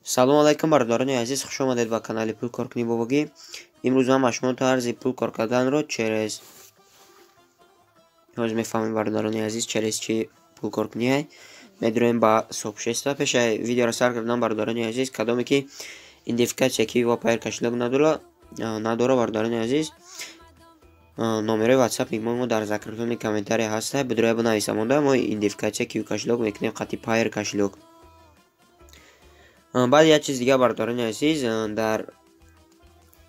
Салом алайкум, бародарони азиз, хуш омадед ба канали Пул коркунӣ бобогӣ. Имрӯз ман ба шумо тарзи пул кор карданро через ҳозир мефаҳмем, бародарони азиз, через чӣ пул коркунӣ. Медуроем ба сообщество. Пешаи видеоро сар кардан, бародарони азиз, кадоме ки идентификатсия Киви ва Payeer кошелёк надора, бародарони азиз, номерои WhatsApp мо дар закреплённый комментария ҳаста, бидуроя бинависа монда, мо идентификатсия Киви кошелёк мекунем қати Payeer кошелёк. Баъд як чиз дига, бародарони азиз, дар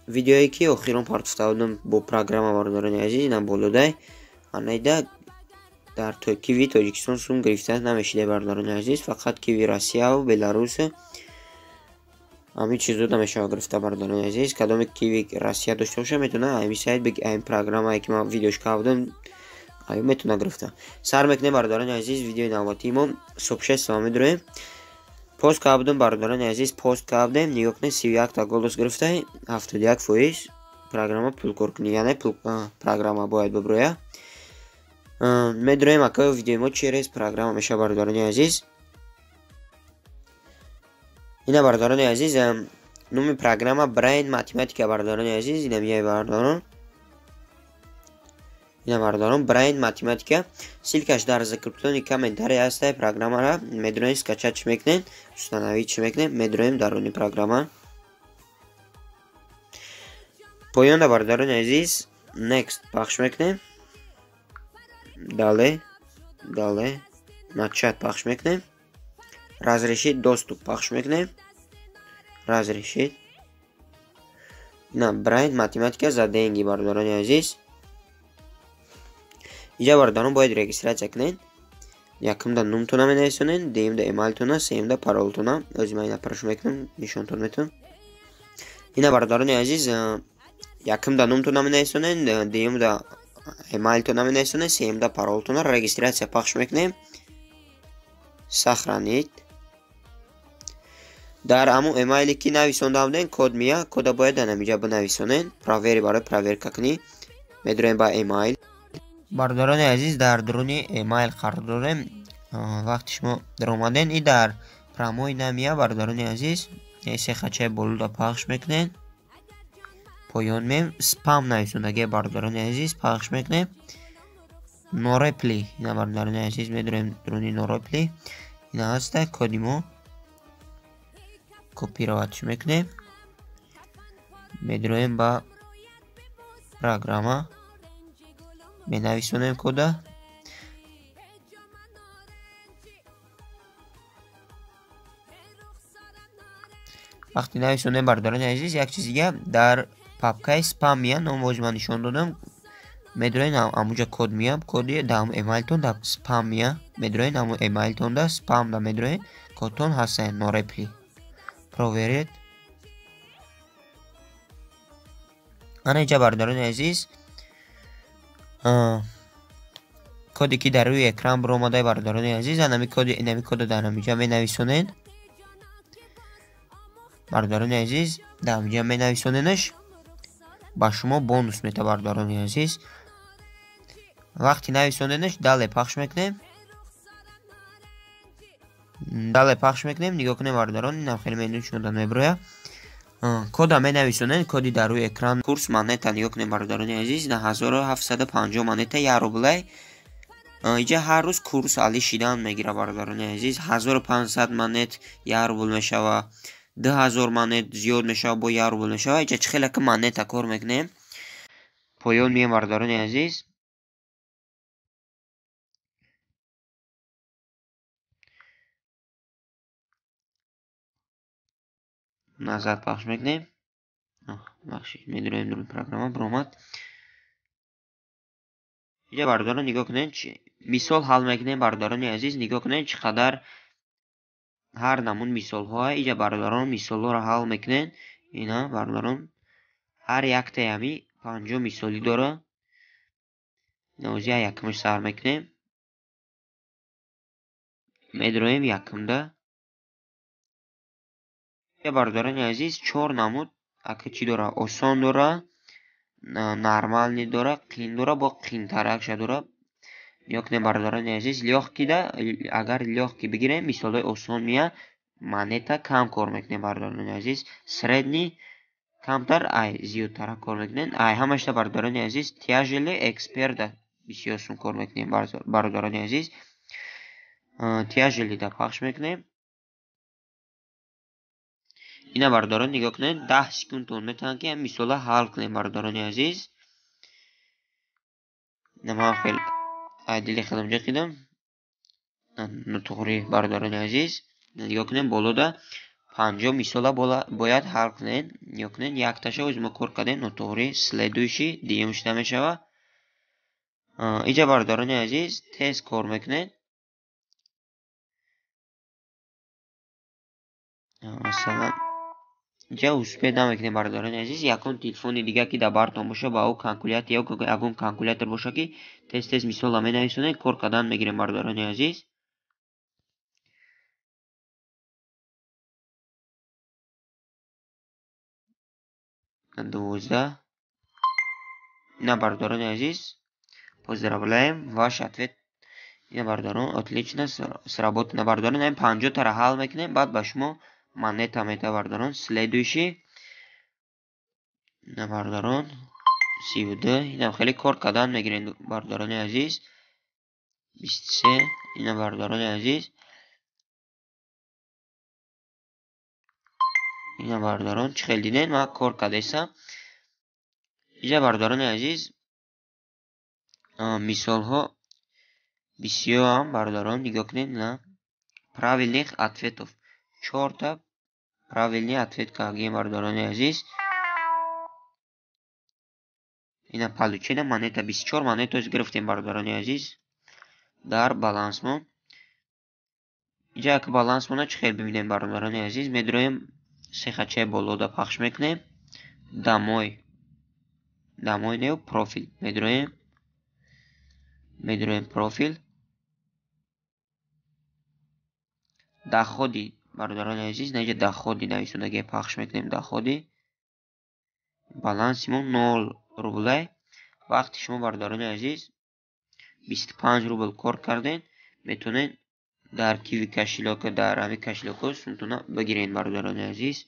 видеое ки охирон партофта будам бо программа, бародарони азиз, инам болодай анайда дар Киви Тоҷикистон сум гирифта намешида, бародарони азиз, фақат Киви Россияву Беларус ҳамин чизо намешава гирифта, бародарони азиз. Кадоме Киви Россия дошта боша, метавона ҳамин сайт, ҳамин программае ки ман видеош карда будам, аю метавона гирифта. Сар мекунем, бародарони азиз, видеои навбатии мо. Сообщество медуроем. Пост карда будем, бародарони азиз, пост карда будем. Нигоҳ кунед, 31-та голос гирифта, 71% программа пулкоркунӣ, яъне программа бояд бибироя. Медуроем, ака, видеои мо через программа мешава, бародарони азиз. Ина, бародарони азиз, номи программа Brain Математика, бародарони азиз, ина мияй, бародарон, ина, бародарон, Brain Математика. Ссылкаш дар закреплённый комментарий ҳастай. Программара медуроем, скачать мекунем, установить мекунем, медуроем даруни программа. Поёнда, бародарони азиз, next пахш мекунем, далее, далее, начать пахш мекунем, разрешить доступ пахш мекунем, разрешить. Ина Brain Математика за деньги, бародарони азиз. Инҷа, бародарон, бояд регистрация кунед. Якумда нумтона менависонед, дуюмда эмайлтона, сеюмда паролтона. Ози ман ина парош мекунам, нишонтон метавон. Ина, бародарони азиз, якумда нумтона менависонед, дуюмда эмайлтона менависонед, сеюмда паролтона. Регистрация пахш мекунем, сохранить. Дар ҳамун эмайле ки нависонда будем, код мия, кода бояд дар ҳаминҷа бинависонед. Проверить, барои проверка кунӣ медуроем ба эмайл. Бародарони азиз, дар дуруни эмайл қарор дорем. Вақти шумо даромаден, и дар прямой намия, бародарони азиз, се хачаи болода пахш мекунед, поён мем, спам нависондагия, бародарони азиз, пахш мекунем, no reply. Ина, бародарони азиз, медуроем дуруни no reply. Ина ҳаста коди мо, копировать мекунем, медуроем ба программа, менависонем кода. Вақте нависонем, бародарони азиз, як чиз дига, дар папкаи спам мия, номози ман нишон додам, медуроен, ҳамунҷа код мия, коди дар эмайлтон дар спам мия, медуроен ҳамун эмайлтон да спам да медуроен, кодтон ҳаста, no reply, проверить. Ана инҷа, бародарони азиз, коде ки дар рӯи экран биромадай, бародарони азиз, анами коди, инами кода дар ҳаминҷа менависонед, бародарони азиз, дар ҳаминҷа менависоненаш, ба шумо бонус мета, бародарони азиз. Вақти нависоненаш, далее пахш мекунем, далее пахш мекунем. Нигоҳ кунем, бародарон, инам хеле меню шумо мебирояд. Кода менависонед, коди дар рӯи экран. Курс монета, нигоҳ кунем, бародарони азиз, на 1750 монета, 1 рублай. Инҷа ҳар рӯз курс али шидан мегира, бародарони азиз. 1500 монет 1 рубл мешава, 2000 монет зиёд мешава, бо 1 рубл мешава. Инҷа чӣ хеле ки монета кор мекунем. Поён меем, бародарони азиз. Назад пахш мекунем, бахшид, медуроем дуруни программа, биромад. Инҷа, бародарон, нигоҳ кунед, мисол ҳал мекунем, бародарони азиз. Нигоҳ кунед, чӣ қадар ҳар намуд мисолҳоа инҷа, бародарон, мисолҳоро ҳал мекунед. Ина, бародарон, ҳар яктаи ҳами 50 мисолӣ дора. Озия якумаш сар мекунем, медуроем якумда. Бародарони азиз, чор намуд ака чӣ дора: осон дора, нормальный дора, қиин дора, бо қиинтаракша дора. Нигоҳ кунед, бародарони азиз, лёгкийда, агар лёгкий бигирем, мисолҳои осон меяд. Монета кам кор мекунем, бародарони азиз. Средний камтар, ай зиёдтара кор мекунем. Ай ҳамашта, бародарони азиз, тяжелый эксперта бисёр сум кор мекунем, бародарони азиз. Тяжелый да пахш мекунем. Ина, бародарон, нигоҳ кунед, 10 секундтон метавонад, ки ҳамин мисола ҳал кунем, бародарони азиз. Ман хел ай дили худам ҷақидам, нотуғрӣ, бародарони азиз. Нигоҳ кунед, болода 50 мисола бояд ҳал кунед. Нигоҳ кунед, якташа оз мо кор кардем, нотуғрӣ, следующий, дуюм шуда мешавад. Иҷа, бародарони азиз, тез кор мекунед. Масалан, иҷа успеть намекунем, бародарони азиз. Ягон телефони дига, ки дар бартон боша, ба ӯ калькулятор ё ягон калькулятор боша, ки тез тез мисола менависонед, кор кардан мегирем, бародарони азиз. 12. Ина, бародарони азиз, поздравляем, ваш ответ. Ина, бародарон, отлично сработано, бародарон. Ин 50-тара ҳал мекунем, баъд ба шумо монета мета, бародарон. Следующий. Ина, бародарон, 32. Инам хеле кор кардан мегирем, бародарони азиз. 23. Ина, бародарони азиз, ина, бародарон, чӣ хел дидем, ман кор кардаистам. Иҷа, бародарони азиз, мисолҳо бисёрам, бародарон, нигоҳ кунед. На правильных ответов чорта правильный ответ кардем, бародарони азиз. Ина, получена монета, 24 монета гирифтем, бародарони азиз, дар балансмон. Иҷа як балансмона чӣ хел бибинем, бародарони азиз? Медроем, се хачаи болода пахш мекунем, домой, домой нею, профиль медроем, медроем профиль, доходы, бародарони азиз. Наиҷа доходы нависондагие пахш мекунем, доходы. Баланси мо 0 рублай. Вақти шумо, бародарони азиз, 25 рубл кор кардем, метавонед дар Киви кошелёк, дар ҳамин кошелёкҳо сумтона бигиред, бародарони азиз.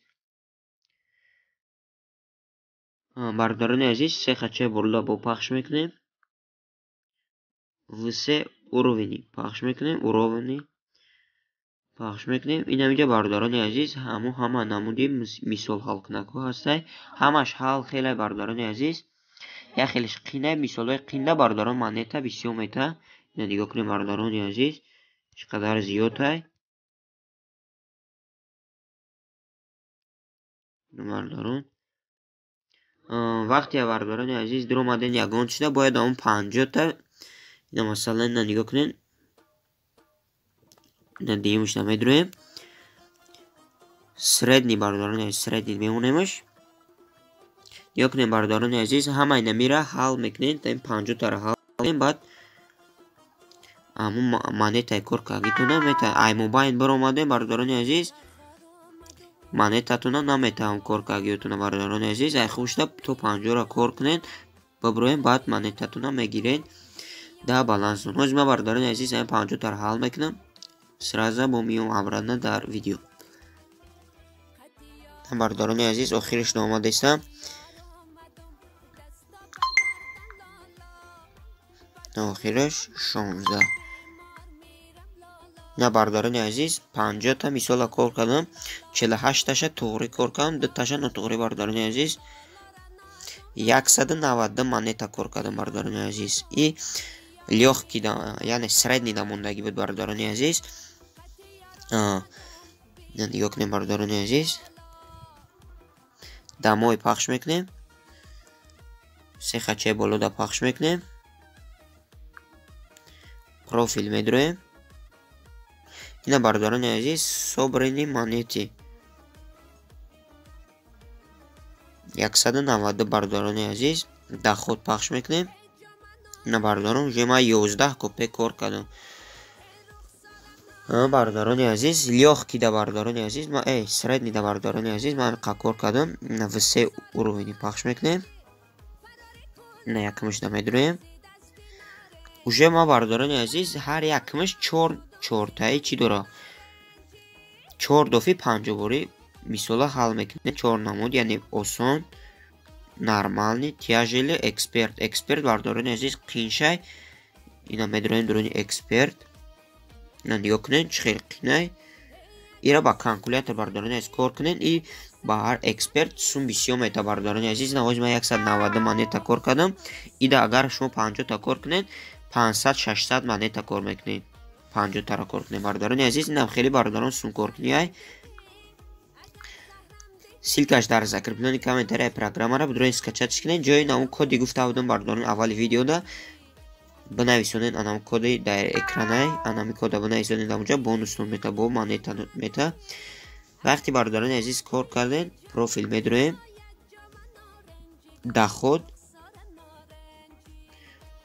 Бародарони азиз, се хачаи болода бо пахш мекунем, все уровни пахш мекунем, уровни пахш мекунем. Инам инҷа, бародарони азиз, ҳамун ҳама намуди мисол ҳалкунакҳо ҳастай. Ҳамаш ҳал хелай, бародарони азиз, як хелеш қинай. Мисолҳои қинда, бародарон, монета бисёр мета. Ина нигоҳ кунем, бародарони азиз, чӣ қадар зиёдай, бародарон. Вақте, бародарони азиз, дуромаден ягон чиза, бояд он 50-та. Ина, масалан, ина нигоҳ кунед, ина дуюмашда медуроем, средний, бародарони азиз, средний мемонемаш. Нигоҳ кунед, бародарони азиз, ҳамаи намира ҳал мекунед, ин 50-тара ҳал мекунем, баъд ҳамун монетаи кор кардагитона мета. Ай мобайн баромадем, бародарони азиз, монетатона наметавон кор кардагиётона, бародарони азиз. Ай хушда то 50-ра кор кунед, биброем, баъд монетатона мегиред да балансон. Ҳозир ман, бародарони азиз, ҳамин 50-тара ҳал мекунам, сразу бо миём обратно дар видео. Бародарони азиз, охириш омадаистам, охираш 16. На, бародарони азиз, 50-та мисола кор кардам, 48-таша туғрӣ кор кардам, дуташа нотуғрӣ, бародарони азиз. 192 монета кор кардам, бародарони азиз. И лёгкий, яъне средний намондагӣ буд, бародарони азиз. Нигоҳ кунем, бародарони азиз, домой пахш мекунем, се хачаи болода пахш мекунем, профиль медроем. Ина, бародарони азиз, собранные монеты 192, бародарони азиз. Доход пахш мекунем. Ина, бародарон, уже ман 11 копеек кор кардам, бародарони азиз. Лёгкий да, бародарони азиз, ма средний да, бародарони азиз, ман қа кор кардам. Ина, все уровни пахш мекунем, ина якумашда медроем. Уже ма, бародарони азиз, ҳар якумаш чор чортаи чӣ дора? Чор дофи 50 борӣ мисола ҳал мекунед, чор намуд, яъне осон, нормальный, тяжёлый, эксперт. Эксперт, бародарони азиз, қииншай. Ина медроем дуруни эксперт. Ина нигоҳ кунед, чӣ хел қинай. Ира ба калкулятор, бародарони азиз, кор кунед. И ба ҳар эксперт сум бисёр мета, бародарони азиз. Навози ман 190 монета кор кардам. Ида агар шумо 50-та кор кунед, 500, 600 монета кор мекунед, 50-тара кор кунед, бародарони азиз. Инам хеле, бародарон, сум коркунияй. Ссылка ш дар закреплённый комментария. Программара бидроин, скачать кунед. Ҷои навун коди гуфта будам, бародарон, аввали видеода бинависонед анам коди дар экранай, анами кода бинависонед, амуҷа бонустон мета, бо монета мета. Вақти, бародарони азиз, кор кардем, профил медроем, доход.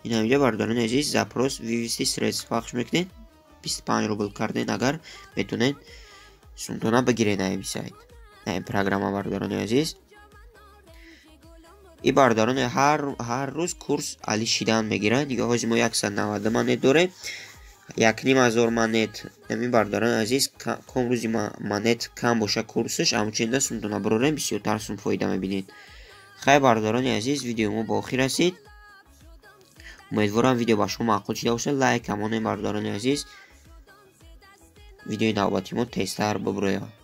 Инамҷа, бародарони азиз, запрос «вывести средств» пахш мекунед. 25 рубл карден агар, метонед сумтона бигиред ами сайт, ин программа, бародарони азиз. И, бародарони, ҳар рӯз курс али шидан мегирад. Нигоҳ, ҳози мо 190 монет дорем, 1500 монет. Ами, бародарони азиз, ком рӯзи монет кам боша курсаш, амчунда сумтона бирорем, бисёртар сум фоида мебинед. Хай, бародарони азиз, видеои мо ба охир расид. Умедворам, видео ба шумо маъқул шида бошад. Лайк камонем, бародарони азиз, видеои навбати мо тезтар буброяд.